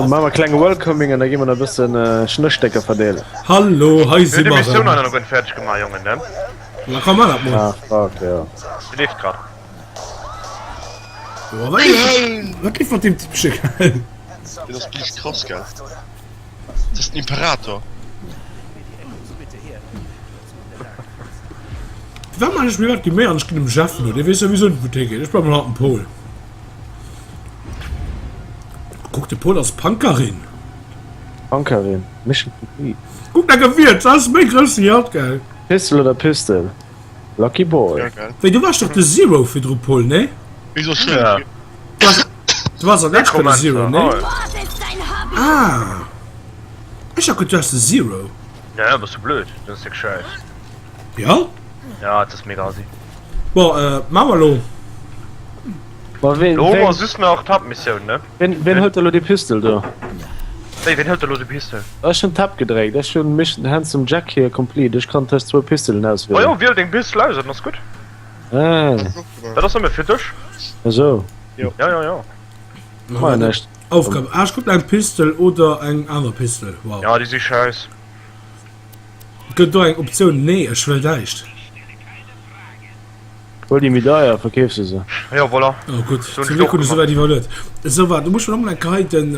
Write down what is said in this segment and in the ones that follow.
Maache mer klenge Welcoming an da gi mer nach e bëssen Schnësstécker verdeelen. Hallo, hei si mer erëm. Na komm, maach dat mol. Ah fuck, jo. Wat leeft mat deem Typpche, gell? Deen ass liicht krass, gell? Dat ass den Imperator. Firwat maan ech mir dat Geméi an ech ginn dem Jeff no, dee weess souwisou net wou et higeet. Ech bleiwen haut dem Paul. Kuck de Paul ass Punkerin. Punkerin, Mission complete. Kuck dat Gewiert, dat ass méi grouss wéi hatt, gell? Pistol oder Pistel? Lucky boy. Ja, gell? Wéi, du wars dach de Zero virdru Paul, nee? Wéi soss schon? Ja. Du wars, du wars an Etsch bei de Zero, nee? Ah. Ech hat geduecht du wars de Zero. Nee, bass du blöd, dat ass déck schäiss. Ja? Ja, dat ass mega assi. Bon, äh, maa mer lo. Ma ween, Lo hu mer ween, just nach d'Haaptmissioun, ne? ween, ween hëlt elo déi Pistol do? Wéi, ween hëlt elo déi Pistol? Ech hunn Tab gedréckt, ech hunn Mission Handsome Jack hier complete, ech kann tëscht zwou Pistolen Ma jo, auswielen. wiel deng Pistol aus, dann ass gutt. Ah, Dat ass nëmme fir dech. esou. Ja, ja, ja. Ma näischt. Aufgabe, ah, ech krut eng Pistol oder eng aner Pistol, wow. Ja, déi si schäiss. Gëtt do eng Optioun? Nee, ech wëll näischt. Huel déi méi deier a verkeefs du se. Jo, voilà. Oh gutt, Sou hunn zum ech Glück och hunn ech gemaach. esouwäit iwwerluet. Esou, waart, du muss mir nochmol eng Kéier hei den,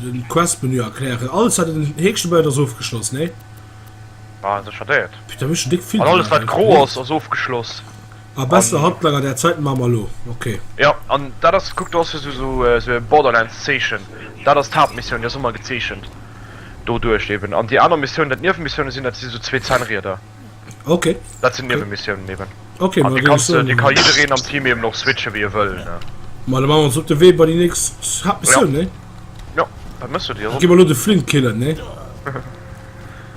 den Quest-Menü erklären. Alles wat en Häkchen dobäi huet ass ofgeschloss, nee? Ah, sécher dat. Putain, mir hu schon déck vill An alles gemaach, wat gro ey. ass, ass ofgeschloss. Ah, beste An. Handlanger der Zeiten maache mer elo, okay. Jo, an dat ass, kuck, do ass jo sou, sou e Borderlands-Zeechen. Dat ass d'Haaptmissioun, déi ass ëmmer gezeechent. Doduerch eben. An déi aner Missioun, dat Niewemissioune sinn, dat si sou zwee Zännrieder. Okay. Dat sinn Niewemissionen eben. Okay, An déi kanns de, déi ka jiddereen am Team eben och switchen, wéi e wëll, ne. Ma da maache mer ons op de Wee bei déi nächst Haaptmissioun, ne? Jo, wat mëss du dir? Gi mer elo de Flint killen, ne?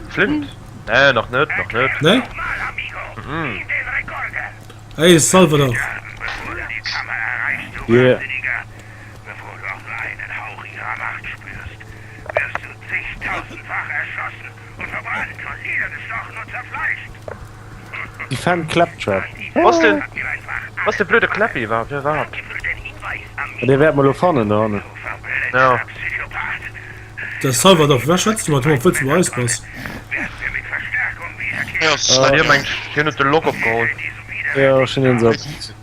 Flint? Nee, nach net, nach net. Nee? Mhm. Hey, Salvador. Yeah. Defend Claptrap. Was den, was de blöde Clappy war, wer war? Dee wäert mer lo fannen do hannen. Ja. De Salvador, firwat schwätz du mat him, obwuel s du bei eis bass? Well hie mengt, hien huet de Lock opgeholl. Jo, ech hunn hien se op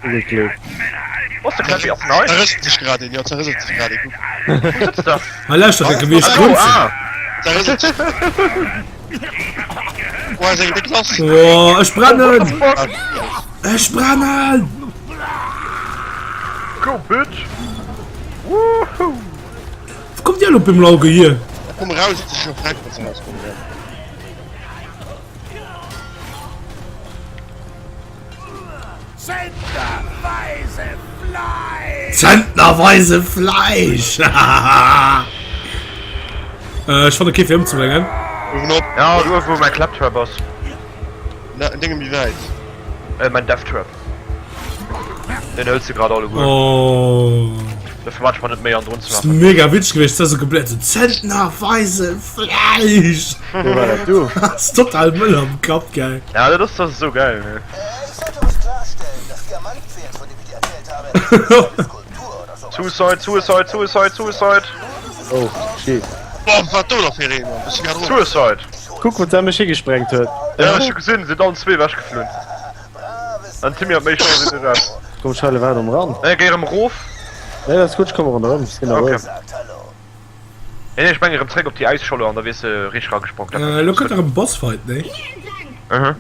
ugeklickt. Wo ass de Clappy? Ass en hei? Zerrëselt sech grad een, jo, zerrëselt sech grad een, kuck. Wou sëtzt der? Hei lauschter enke wéi ech Ah, grunzen. ah. Zerrëselt sech. Boah, ass eng déck lass. Oh, ech brennen! What the fuck? Ech brennen! Go, bitch! Woohoo! Wou kommt dir elo op eemol all gehier? Komm eraus, et ass scho frech, wann se erauskommen, ja. Zentnerweise Fleisch! Ech fanne kee fir ëmzebréngen. Uewen op. Ja, do uewen wou mäin Claptrap ass. Na, en Dénge méi wäit. Äh, mäin Deathtrap. Den hëls de grad alleguer. Oh. Dofir maan ech mer net Méi an drun ze Ass maachen. mega witzeg gewiescht, dat esou gebläert, esou Zentnerweise Fleisch! Wou war dat du? Ass total Mëll am Kapp, gell? Ja, dat ass, dat ass esou geil, ne? Suicide, Suicide, Suicide, Suicide! Oh, shit. Boah, wat do nach fir een, Mann? Bist du grad rot? Suicide! Kuck, wou d'Sam mech higesprengt huet. Ja, ech hu gesinn, sinn allen zwee ewechgeflunn. An Timmy hat méi Chance wéi de Jeff. Komm, ech heile waart um Rand. Nee, géi erëm erof. Nee, dat ass gutt, ech komme ronderëm. Ech sinn Okay. nervös. Nee, nee, ech mengen erëm zréck op déi Äisscholle an da wiers de richteg eragesprongen. Äh, elo kënnt nach e Bossfight, nee? Mhm.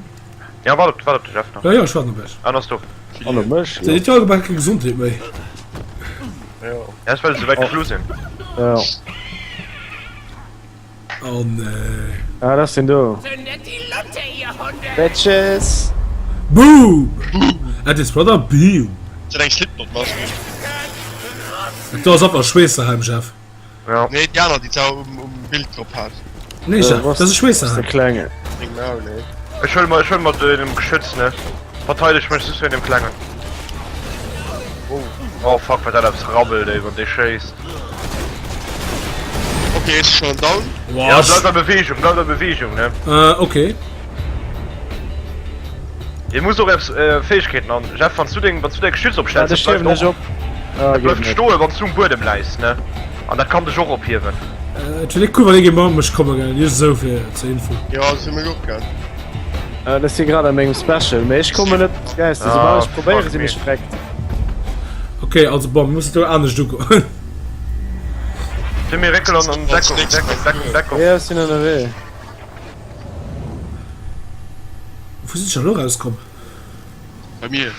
Ja, waart op, waart op de Jeff nach. Ja, ja, ech waarden op iech. Ah, en ass do. An op mech, Déi jo. huet jo allgemeng keng Gesondheet méi. Ja. Ja, ass well se esou wäit geflu sinn. Ja. Oh nee. Ah, dat ass deen do. Bitches! Boom! At his brother Boom! Ist dat eng Slipknot-Mask? Dat do ass einfach Schweesserhelm, Jeff. Ja. Nee, déi aner, déi d'Sau um, um Bild drop hat. Nee, Jeff, dat ass e Schweesserhelm. De klengen. Deng Maul, ey. Ech huele mer, ech huele mer den um Geschütz, ne? Verteideg mech just wéint dem Klengen. Oh fuck, wat dat eppes rabbelt, ey, wann dee schéisst. Okay, ech schon down. Wow, ja, bleib a Bewegung, bleib a Bewegung, ne? Äh, okay. Dir muss och eppes äh, Fähigkeiten an. Jeff, wann du deng, wann du däi Geschütz opstellst, Ja, das bleift och, op. Ah, bleift stoen, wann du um Buedem läis, ne? An dat kann dech och ophiewen. Äh, et wier cool, wann ee géing mat mech komme, gell? Just esou fir zur Info. Ja, dat wier mega och gell. Äh, ech si grad a mengem Special, mee ech kommen net, guys. Soubal ech probéieren, sinn ech vreckt. Okay, also bon, mir mussen et elo anescht ugoen. Timmy, réckel an an Deckung, Deckung, Deckung, Deckung. Ja, ech sinn ënnerwee. Wou sinn ech elo rauskomm? Bei mir.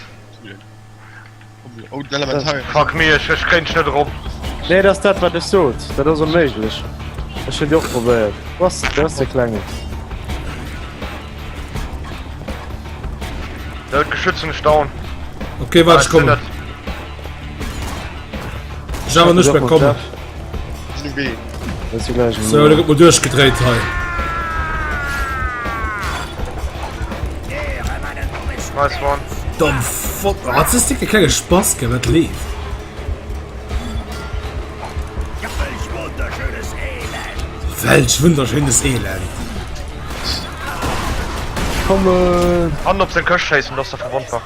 Oh, den Elementar. Fuck me, ech, ech kréien dech net erop. Nee, dat ass dat, wat ech sot. Dat ass onméiglech. Ech hunn déi och probéiert. Wou ass, do ass de Klengen. Dat Geschütz hunn ech down. Okay, warte, ich komme. Ech awer net mehr kommen. So, da gëtt mol duerchgedréit hei. Nice one. Domm Fott. Oh, das ist dicke klenge Spaß, gell, wat leeft. Welch wunderschönes Elend. Kommen. An op seng Këscht schéissen, dass der verwondbar.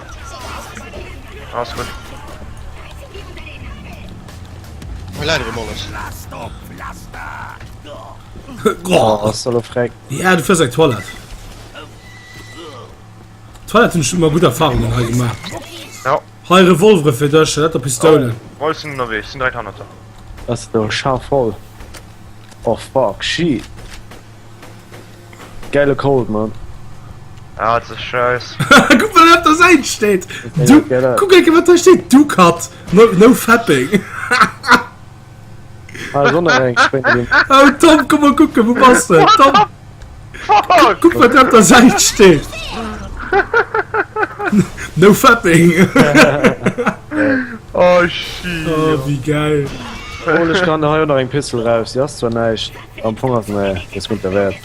Ass gutt. Hei läit erëm alles. Oh, ass elo freck. Ja, du fëss eng Toilette. Toilette hunn ech ëmmer gutt Erfahrungen hei gemaach. Ja. Hei Revolvere fir dech, dat der Pistoulen. Oh, ech sinn ënnerwee, ech sinn direkt hannert der. Ass do scharf voll. Oh fuck, shit. Geile Colt, man. Ah, dat ass scheiss. Kuck wat op der Säit steet. Du, kuck eng Kéier wat hei steet. Ducat, no, no fapping. Ah, ass och nach eng Spéngel. Oh Tom, komm mol kucken, wou bass de? Tom, Fuck! kuck wat op der Säit steet. No fapping. Oh shit. Oh, wéi geil. Hol ech kann hei och nach eng Pistol raus, déi ass zwar näischt. Am Fong ass nee, das gutt der Wert.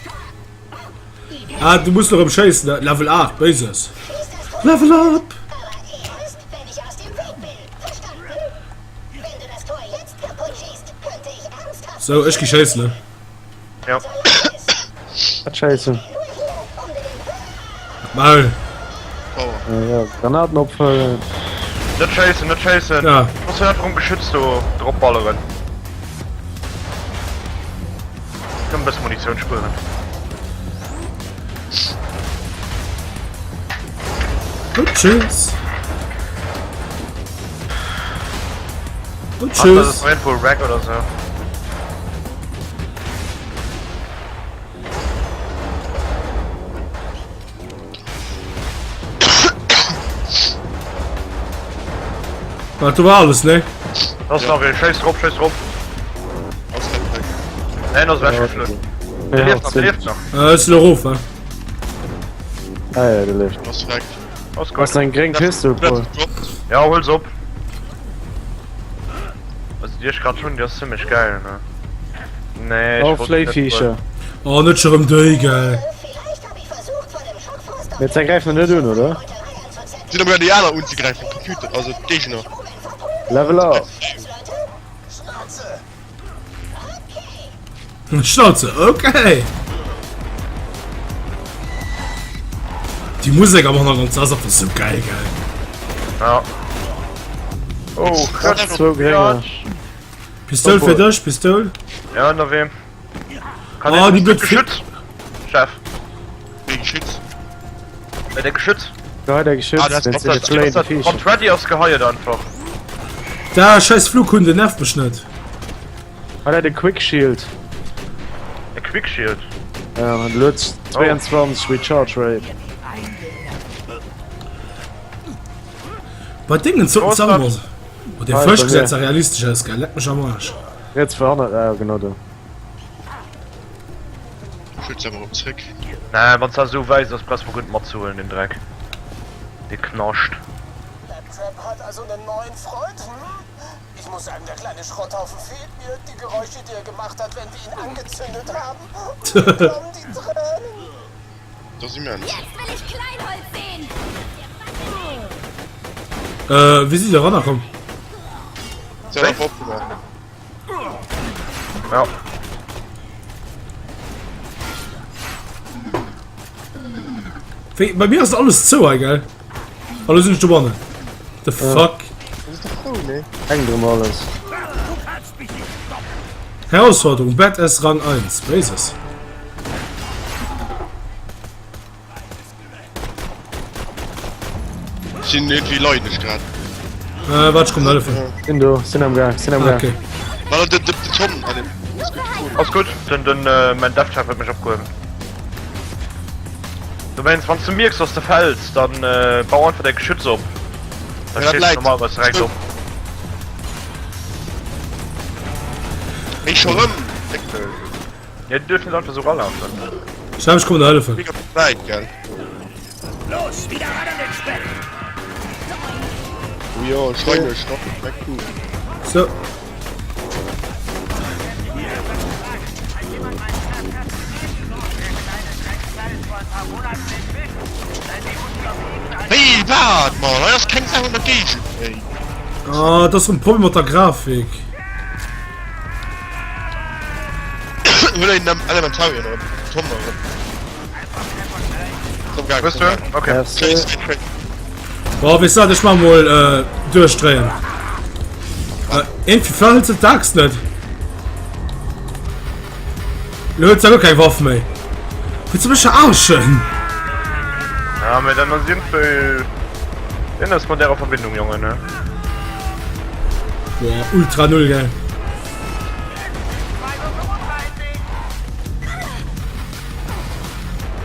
Ah, du musst erëm schéissen, Level 8, Béises. Level up! So, ech gi schéissen, ne? Ja. Wat schéissen? Maul. Ja, Granaten opfëllen. Net schéissen, net schéissen. Ja. Muss einfach um Geschütz do drop balleren. Kann bësse Munitioun spueren. Und tschüss. Und tschüss. Das ist Rainbow Rack oder so. Dat war alles, ne? Das ist noch een. Schéiss drop, schéiss drop. Nein, das ist weggeflogen. Der lebt noch, der lebt noch. Äh, ist lo rof, ne? Ah ja, der lebt. Was fragt? Alles gut. Was eng gréng Pistol, Paul? Ja, hol's op. Also die ich grad schon, die ist ziemlich geil, ne? Nee, ich Oh, wollt nicht Fléiviecher. Oh, net schon rëm déi, gell. Mee zergräifen net un, oder? Sinn am déi aner unzegräifen, Computer, also d'Géigner. Level up! Schnauze, okay! Déi Musek am Hannergrond ass einfach sou geil, gell? Ja. Oh, krass. Zwou Grénger. Pistoul fir dech, Pistoul. Ja, ënnerwee. Kann Oh, een déi blöd Geschütz. Chef. Wéi Geschütz? Äh, der Geschütz. Gehei der Geschütz, Ah, das- wenn's das- dir das- flame Wann Viecher. ready ass, geheiert einfach. Da scheiß Flughunde nervt mech net. Hei läit e Quick Shield. E Quick Shield? Ja, an huet 22 Recharge Rate. Bei Dingen zocken Wo ass Sachen dat? aus. Oh, der Hei, Fësch bei gesäit mir. zwar realistesch aus, gell? Leck mech am Arsch. Riets vun hannert, ah, genau do. Schütz awer op zréck. Nee, wann s esou wäit ass, brauchs mer guer net matzehuelen, den Dreck. Dee Knascht. Claptrap hat also nen neuen Freund, hm? Ich muss sagen, der kleine Schrotthaufen fehlt mir. Die Geräusche, die er gemacht hat, wenn wir ihn angezündet haben. Mir kommen die Tränen. Das ist immens. Jetzt will ich Kleinholz sehen. Äh, wéi si se eranner komm? Se hat einfach opgemaach. Ja. Wéi, bei mir ass alles zou hei, gell? Hallo sinn ech dobannen? The fuck? Hängt erëm alles. Herausforderung, Badass Rang 1. Blazes. Sinn irgendwie Leit ech grad. Äh, warte, ich komm hëllefen. Sinn do, sinn am Gang, sinn am Ah, Gang. okay. Warte, de, de, de Tom, ah, den, ass gutt gefunden. Ass gutt, den, den, äh, mein Dev-Chef huet mech opgehuewen. Du meinst, wann du mierks, dass du fäls, dann äh, bau einfach däi Geschütz op. Da Ja, dat stees du läit. normalerweis direkt op. Ey, scho rëm! Ja, die dürfen einfach so ralaufen. Schau, ich komm dir hëllefen. Mega wäit, gell? Los, wieder ran an den Speck! Oh jo, ech rein mech nach. Weg du. So. Hey, wat, Mann? Hei ass keng Sau an der Géigend, ey. Ah, das ist ein Problem mit der Grafik. Huel een Elementarier erëm. Tom erëm. Komm, gang, Bist komm, du? gang. Okay. Merci. Chase, chase. Boah, weißt du was, ich mach mal äh, durchdrehen. Äh, irgendwie verhält sich d'Axt net. Lo huet se guer keng Waff méi. Willst du mech verarschen? Ja, mee dann ass iergendwéi irgendwas mat ärer Verbindung, Jongen, ne? Boah, ultra null, gell?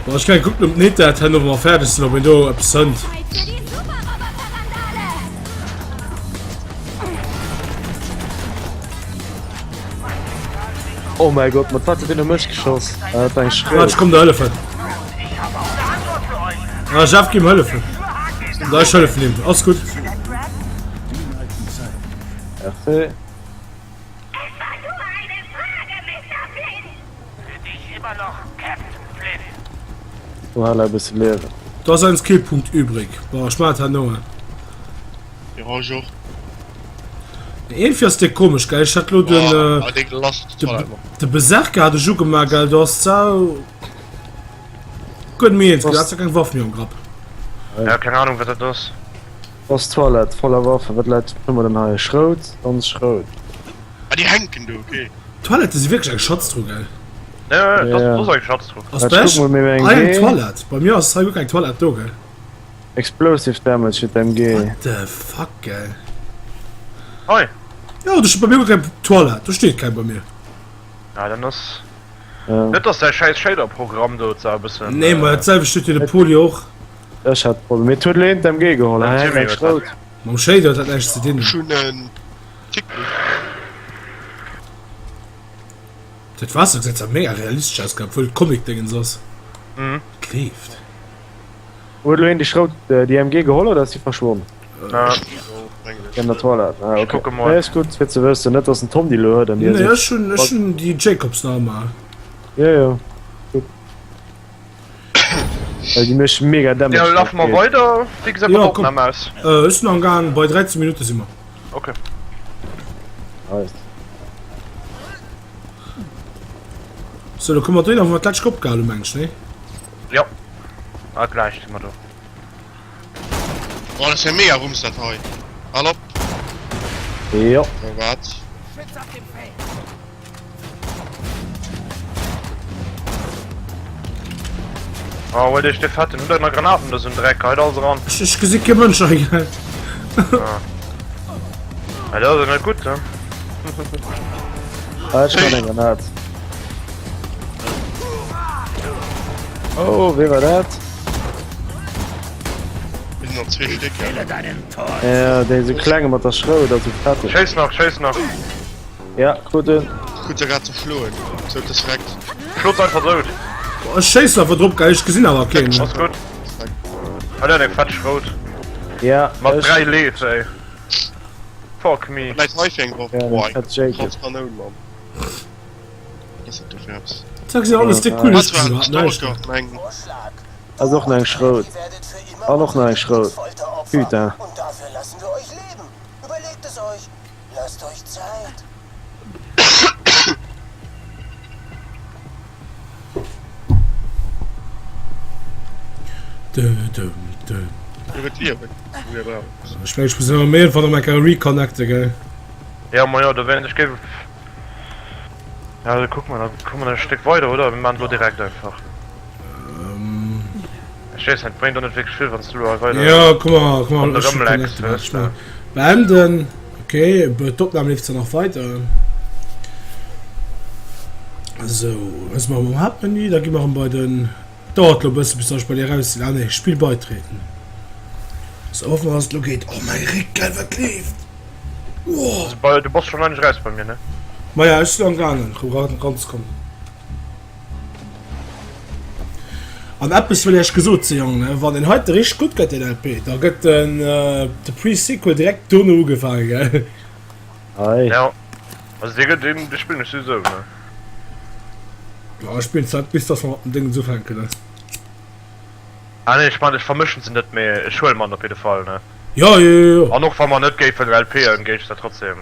Boah, ech kann kucken, ob d'Neta dat herno, wa mer fäerdeg sinn, ob een do eppes fënnt. Zeit für die Superroboter-Randale! Oh mäi Gott, mat wat huet deen op mech geschoss? Ah, dat war eng Warte, Schrout. ech komm der hëllefen. Ah, Jeff, gib mir hëllefen. Da, ech hëllefen him. Ass gutt. Merci. Es war nur eine Frage, Mister Flynn! Für dich immer noch Captain Flynn. Do hat e bësse Liewen. Do ass ein Skillpunkt übrig. Boah, ech maachen dat herno. Ja, ech och. Iergendwéi ass dee komesch, gell? Ech hat lo den, Oh, äh, dee lass de, de Berserker hat ech ugemaach, gell? Do ass sau guer net méi eens ginn. Do hat se keng Waff méi am Grapp. Ja, keng Ahnung, wat dat ass. Ass Toilette voller Waffen. Wat läit hu mer denn hei? Schrout, ganz Schrout. Ah, déi hänken do, okay. D'Toilette si wierklech eng Schatztruh, gell? Ja, ja, Ja. das, das ass eng Schatztruh. Ass Wat, bei kuck mol méi Esch eng hei eng G? Toilette? Bei mir ass hei guer keng Toilette do, gell? Explosive Damage fir d'MG. What the fuck, gell? Hei. Jo, do steet bei mir guer keng Toilette. Do steet keng bei mir. Ja, dann ass. Ja. Net dass däi schäiss Shader-Programm do zwar e bëssen. Nee, ma dat selwecht steet jo de Poli och. Ech hat Problem. Mee et huet elo een d'MG geholl. Hei hänkt eng Schrout. Mam Shader huet dat näischt ze dinn. Ech hunn en Tick. Dat Waasser gesäit zwar mega realistesch aus, gell, obwuel et Comic-Dingens ass. Mhm. Et leeft. Huet elo een déi Schrout, déi MG geholl oder ass déi verschwonn? Na. An der Toilette. Ah, Ech okay. kucke mol. Nee, ass gutt fir ze wëssen, net dass den Tom déi elo huet an déi Nee, ech hunn, ech hunn déi Jacobs nach ëmmer. Jo, jo. Gutt. Well déi mécht mega Damage. Jo, lafe mer weider. Wéi gesäit Jo, mat der komm. Opnam aus? Äh, ech sinn am Gaang, bei 13 Minutte si mer. Okay. Nice. Sou, da komme mer dohinner, wou mer d'lescht opgehal hunn, meng ech, nee? Jo. Ah, gläich si mer do. Oh, dat ass ja mega Rums dat hei. Hal op. Jo. Oh, wat? Schütz auf dem Feld! Oh, huelt iech de fetten. Hutt der nach Granaten? Do sinn Dreck. Heit alles eran. Ech, ech gesi kee Mënsch hei, gell? Ah. Ja, dat ass net gutt, ne? Ah, ech kann eng Granat. Oh, wee war dat? Mir sinn nach zwee Stéck. Ja, dee sou klenge mat der Schrout ass sou fetteg. Schéiss nach, schéiss nach. Ja, krut en. Krut se grad zerschloen. Sou, das freckt. Schlot einfach dout. Boah, ech schéissen awer drop, gell? Ech gesinn awer keen. Ass gutt. Hat en eng fett Schrout. Ja, Mat ech. 3 Leef, ey. Fuck me. Wat läit hei fir eng Waff? Ja, Boah, dat Jacob. krass Kanoun, Mann. Wat ass dat do fir eppes? Dat gesäit alles déck cool Wat aus, war gesinn en iwwerhaapt näischt. Stalker, meng. Vorschlag. Ass och nach eng Schrout. Ihr werdet für immer An och nach eng Schrout. Folteropfer. Putain. Und dafür lassen wir euch leben. Überlegt es euch. Lasst euch Zeit. Du gëtt Liewen. Ech meng ech muss ëmmer méi einfach eng Kéier reconnecten, gell? Ja ma jo, do wäert ech géif. Ja da kucke mer, da komme mer e Stéck weider, oder? Mir maachen elo direkt einfach. Ech weess net, bréngt och net wierklech vill wann s du elo hei weider. Jo, komm mer, komm mer, ronderëm lecks, weess de. Beenden. Ok, d'Opnam leeft zwar nach weider. Esou, da si mer erëm am Haaptmenü, da gi mer erëm bei den. Dauert lo bëssen bis ech bei dir raus sinn. Ah nee, Spill beitreten. So, hoffen mer dass et lo geet. Oh mäi Réck, geil wat leeft. Oh. Also, du bass schon nach nicht raus bei mir, ne? Maja, ech sinn am gaangen rëm ranzekommen. An eppes wëll iech gesot ze Jongen, ne? Wann en heite richteg gutt gëtt den LP, da gëtt den äh, de Pre-Sequel direkt dono ugefaangen, gell? Ei. Ja. Also dee gëtt deen, dee spillen ech souwisou, ne? Ja, ech spillen zwar bis dass mer mat dem Déngens ufänken, ne? Ah nee, ech man, ech vermëschen se net, mee ech huelen mer en op jidde Fall, ne? Jo, jo, jo, jo. An och wa mer net géifen LPen, géif ech dat trotzdem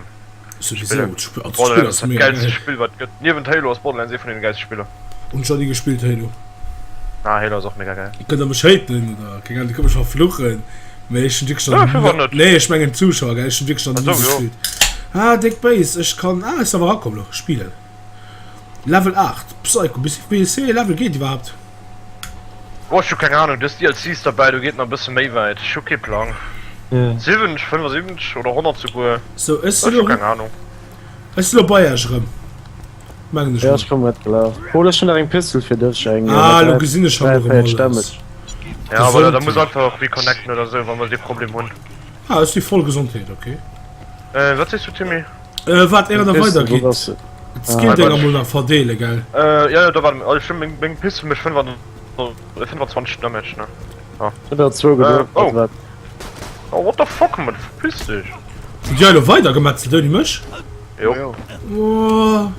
Souwisou, spillen. d'Spill, also d'Spill Borderlands ass ass dat mega gäilste geil. Spill wat gëtt. Niewent Halo ass Borderlands ee vun den gäilste Spiller. Hunn ech nach ni gespillt, Halo. Ah, Halo ass och mega gäil. Kënnt der mech haten oder keng Ahnung, dir kënnt mech verfluchen, mee ech hunn wierklech Ja, nach firwat net? Nee, ech mengen d'Zuschauer, gell, ech hunn wierklech nach Ach ni sou, jo. gespillt. Ah, déck Béis, ech kann, ah, ech sinn awer erakomm lo, spillen. Level 8, Psycho, bis wéi ee Level geet iwwerhaapt? Oh, ech hu keng Ahnung, dës DLCs derbäi, do geet nach e bësse méi wäit, ech hu kee Plang. 70, 75 oder 100 souguer, Sou, ech sinn ech hu elo, keng Ahnung. ech sinn elo bei iech erëm, mengen ech Ja, mol. ech komm grad gelaf. Pol, ech hunn nach eng Pistol fir dech, eng Ah, mat elo gesinn ech hatt erëm 43 alles. Damage. Ja, voilà, da muss Gesondheet. einfach reconnecten oder sou, wa mer dee Problem hunn. Ah, ech si voll Gesondheet, okay. Äh, wat sees du, Timmy? Äh, waart, éier der Pistol, weider wo bass geet, du? d'Skill-Dénger Ah, mol nach verdeele, gell? Äh, ja, ja, da warte, also ech hunn meng, meng Pistol mécht 25 Damage, ne? Ah. Ech hunn der zwou Äh, gedroppt, oh. also wat? Oh, what the fuck, man, verpiss dech! Hutt dir elo weider gemetzelt ouni mech? Jo. Jo. Oh.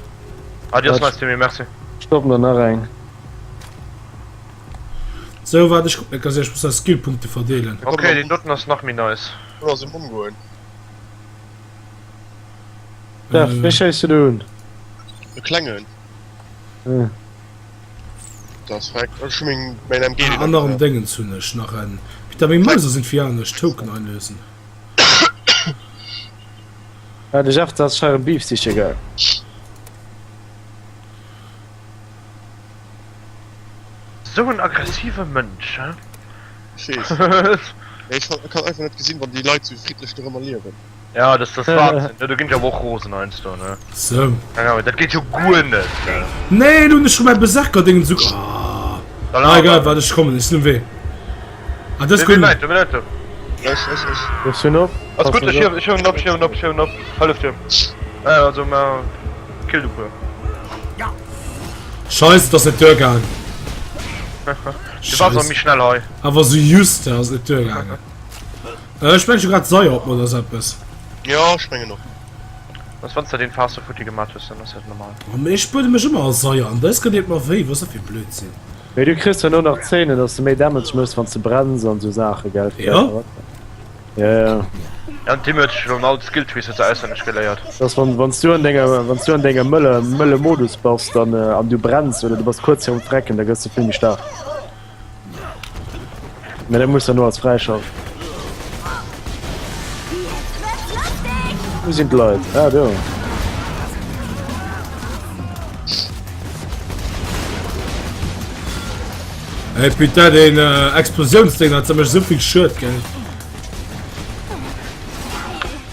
Ah, déi ass nice, Timmy, merci. Ech droppen der nach eng. Sou, waart, ech kucken eng Kéier, ech muss nach Skillpunkte verdeelen. Okay, déi doten ass nach méi nice. Oder ass um Umgoen. Jeff, wéi schéiss du do un? E klengen. Hm. Dat ass verreckt. Ech hu meng mäin MG. Ah, an nach en Déngens hunn ech nach en. Peter, meng Mäuser sinn fir anescht. Token einlösen. Ah, de Jeff, dat ass scheiere Beef siche gaang. Sou en aggressive Mënsch, he? Ech weess. Mee ech kann einfach net gesinn, wann déi Leit sou friddlech dorëmmer liewen. Ja, das das Wahnsinn, ne? Do ginn ech awer och rosen heiansdo, ne? Sou. Keng Ahnung, dat geet jo guer net, ne? Nee, lo hunn ech scho mäi Berserker-Déngens u. Ah. Ah, egal, waart, ech kommen, ech sinn um Wee. Ah, dës Wéi goung. wäit, wéi wäit do? Ech, ech, ech. Ech hunn op. Ass gutt, ech hiewen, ech hiewen op, ech hiewen op, ech hiewen op. Hëllef dir. Äh, also, ma killt e puer. Scheiße, et ass net duergaangen. Du waars awer méi schnell hei. Awer sou just ass et net duergaangen. Ech mengen ech hu grad Seier op mer oder sou eppes. Jo, ech mengen och. Ass wanns de deen Fast futti gemat hues, dann ass dat normal. Oh mee ech buede mech ëmmer a Seier an dës gëtt eet mer wéi, wat ass dat fir e Blödsinn? Mee du kriss herno nach Zéinen dass de méi Damage mëss wanns de brenns an sou Saachen gell? Jo? Ja ja. Ja den Tim huet sech elo all d'Skill Trees huet se auswenneg geléiert. Dass wann wanns du an denger wanns du an dengem mëlle mëlle Modus bass dann an du brenns oder du bass kuerz virum Frecken da gëss de vill méi staark. Mä dat muss dann no als fräischalten. Wou sinn d'Leit? Ah do. Ey putain, den äh, Explosionsding hat mech so vill Schued, gell?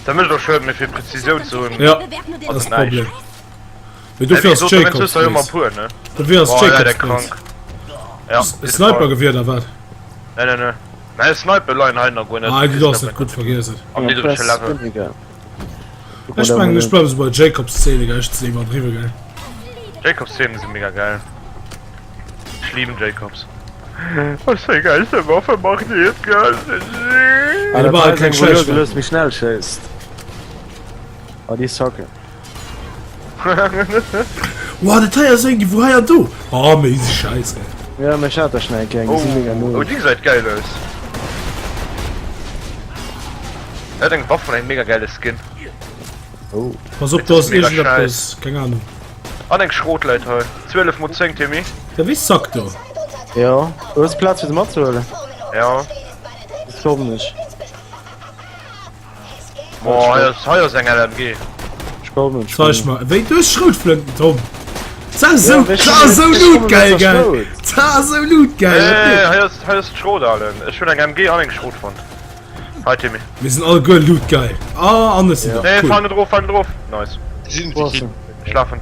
Da mécht och Schued, mee fir Präzisioun ze hunn. Ja, das ist Problem. Mee dofir ass Jacobs Place. Dofir ass Jacobs Place. Ja, Snipergewier oder wat? Nee, nee, nee. Nee, Sniper leien hei nach guer net. Ah, du ass net gutt, vergiess et. Am niddrege Level. Ech mengen ech bleiwe sou bei Jacobs Szene, gell? Ech ze iwwerdriwwe, gell? Jacobs Szenen si mega geil. Ech lieben Jacobs. Was fir eng geilste Waffe macht déi et geil. Ah, dat war war keng eng, wou schlecht du lues méi schnell schéisst. Oh, déi Socke. Wow, dat hei ass eng wou hei an do. Oh, méi easy Scheiß, ey. Ja, mech hat der schnell eng, déi si mega Oh, no. déi gesäit geil aus. Dat eng Waff vun engem mega geile Skin. Oh. Pass op, do ass Mega iergendeppes, keng Ahnung. An eng Schrot läit hei. 12 mol 10, Timmy. Ja, wéi Sack do. Jo, du hues Plaz fir se matzehuelen. Ja. Ech kommen ech. Boah, hei ass, hei ass eng LMG. Ech kommen, ech Zeig kommen. mal, wéi du hues Schroutflënten, Tom. Dat ass Ja, esou, wéi dat ass esou ech komme loot geil, mat der gell. Schrout. Dat ass esou loot geil. Nee, hei ass, hei ass d'Schrot, Alen. Ech hunn eng MG an eng Schrot fonnt. Hi Timmy. Mir sinn alleguer loot geil. Ah, an ech sinn Ja. och Nee, cool. fall net erof, fall net erof. Nice. Sinn Wo ass déi en? Schlafen.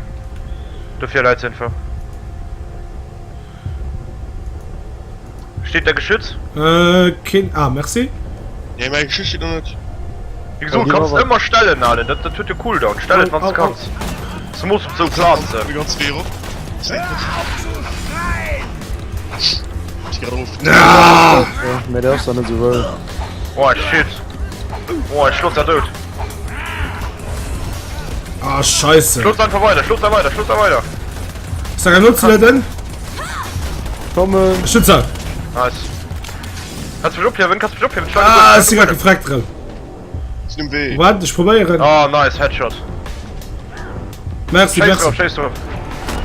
Dofir Leit Info. Steet der Geschütz? Äh, keen. Ah, merci. Nee, mäi Geschütz steet nach net. Wéi gesot, Ja, kanns déi war- ëmmer stellen, Alen. Dat, dat huet jo Cooldown. Stell et, wann s Au, du au, kanns. Zemoos op sou Plazen. De ganze Wee erop. Ech gi grad erof. Ah! Ja, mee dat ass dann net sou wëll. Oh shit. Oh, ech schlot der dout. Ah, scheisse. Schlot einfach weider, schlot da weider, schlot da weider. Ist da kein Nutzleden? Kommen. Schützer. Nice. Kannst du mich ophiewen? Kannst du mich ophiewen? Schlag Ah, ech si grad gefreckt erëm. Sinn um Wee. Waart, ech probéieren. Oh, nice, Headshot. Merci, Schéiss merci. drauf, schéiss drauf.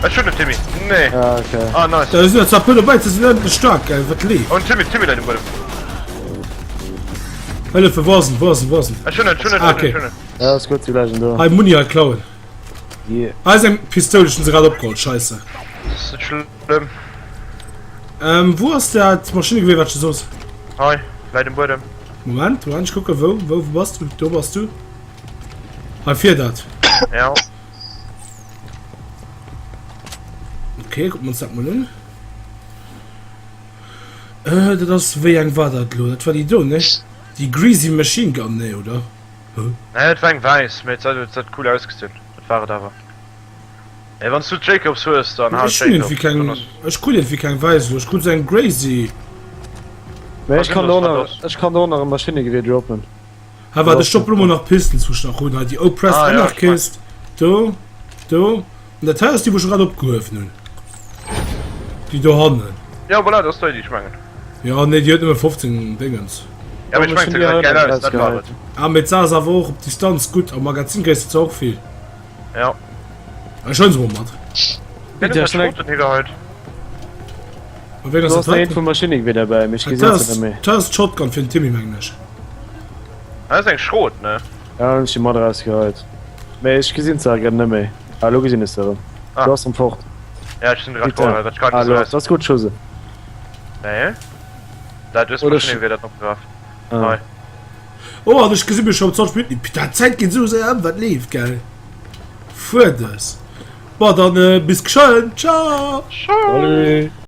Ech hunn den Timmy. Nee. Ah, okay. Ah, nice. Da sinn der zwar puer dobäi, ze sinn endlech staark, gell, wat leeft. Oh, Timmy, Timmy läit um Buedem. Hëllefe, wou ass en, wou ass en, wou ass en? Ech hunn en, ech hunn en, Ah, ech hunn en, okay. ech hunn en. Ja, ass gutt, si lägen do. Hei, Muni hei klauen. Yeah. Hei ass eng Pistoul, ech hunn se grad opgeholl, scheisse. Ass net schlëmm. Ähm, wou ass dat Maschinnegewehr, wat ech dir soss? Hei, läit um Buedem. Moment, Moment, ech kucke wou, wou, wou bass du? Do bass du. Hei vir dat. Ja. Okay, kucken wir uns dat mol un. Äh, dat ass, wéi eng war dat lo? Dat war déi do, ne? Déi Greasy Machine Gun, ne, oder? Hä? Nee, et war eng wäiss, mee et huet cool ausgesinn. Dat war et awer. Mee wann s du d'Jacobs hues, dann hal Ech hunn d'Jacobs. iergendwéi keng, ech krut iergendwéi keng wäiss elo. Ech krut esou eng Greasy. Mee ech kann do nach, ech kann do nach e Maschinnegewier droppen. Hei waart, ech droppen elo mol nach d'Pistols wou ech nach hunn. Hei déi Oppressed Ah, ja, Anarchist. Do, do. An dat hei ass déi wou ech grad opgehuewen hunn. Déi dohannen. Ja, voilà, dat ass déi, déi ech mengen. Jo, nee, déi huet nëmme 15 Déngens. Ja, mee ech mengen, se gesäit gäil aus, dat war et. Ah, mee d'Saach ass awer och op Distanz gutt. Am Magazin kriss de zwar och vill. Ja. Ech huelen se mol mat. Wien huet dat Schroten higehäit? A wien Du ass hast dat nach heiten? eent vum Maschinnegewehr derbäi, mee ech Dat gesinn se net méi. ass, dat ass d'Shotgun fir den Timmy, mengen ech. Dat ass eng Schrot, ne? Ja, hunn ech déi mat erausgeheit. Mee ech gesinn se grad net méi. Ah, elo gesinn ech se erëm. Ah. Du ass erëm fort. Ja, ech sinn grad Putain. fort, wat grad Ah, gesou elo, ass. dat ass gutt, ech hu se. Nee. Dat hues Oder Maschinnegewehr dat opgegraff. Ah. Hei. Oh, an ech gesi mech scho op 20 Minutten. Putain, d'Zäit geet esou séier ëm, wat leeft, gell? Fuerdes. Bon, dann bis geschwënn. Ciao! Ciao! Salut!